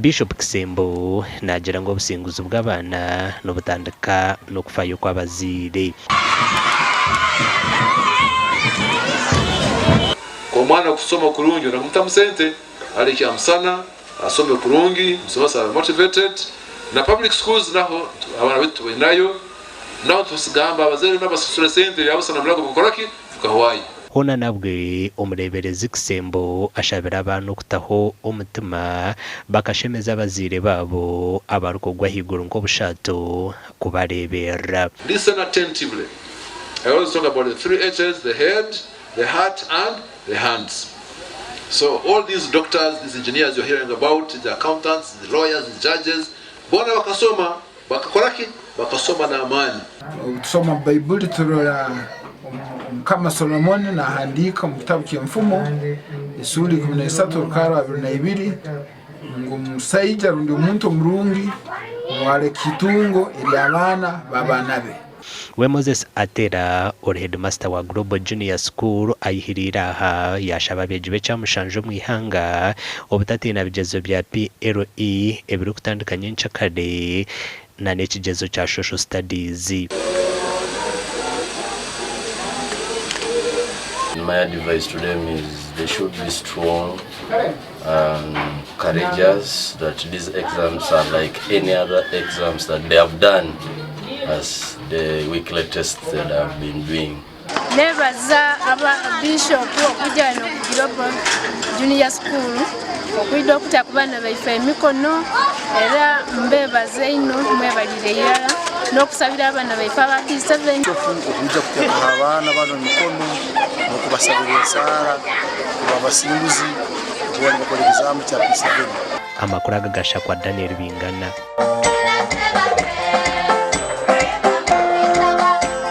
Bishop Kisembo naagira ngu obusinguzi bw'abaana nibutandika n'okufayo kw'abazaire. Omwana kusoma kurungi oine kumutamu sente, arye kyamusana, asome kurungi, omusomesa abe motivated. Na public schools naho abaana baitu tubainayo, naho nitugamba abazaire nabo basasure sente ebya busa na murago bikakora ki? Bikahwayo. Hoona nabwe, Omureeberezi Kisembo ashabire abaana okutaho omutima bakashemeza abazaire baabo abarikugwa ahaiguru nk'obushaato kubareeberera. Listen attentively. I always talk about the 3 H's, the head, the heart and the hands. So all these doctors, these engineers you're hearing about, the accountants, the lawyers, the judges, boona bakasoma, bakakora ki? Bakasoma n'amaani. Obu tusoma Baibuli turora Omukama Solomoni nahandiika omu kitabu ky'Enfumo esuura 13 orukarra 22 ngu omusaija rundi omuntu omurungi nuwe aleka itungo ery'abaana b'abaana be. We Moses Atera ori Headmaster wa Global Junior School ayihiriire aha yaashaba abeegi b'ekyamushanju omu ihanga obutatiina bigyezo bya PLE ebirikutandika nyenkyakare na n'ekigyezo kya Social Studies. My advice to them is they should be strong and courageous that these exams are like any other exams that they have done as the weekly tests that they have been doing. Nebaza aba Bishop okwija ghano ku Global Junior School okwidha okuta ku baana baife emikono era mbebaza inho mwebalire irala n'okusabira abaana baife aba P7. Bishop okwija kuteekaho abaana banu emikono n'okubasabira esaara kuba abasinguzi kuba nibakora ebizamu kya P7. Amakuru aga gashakwa Daniel Bingana.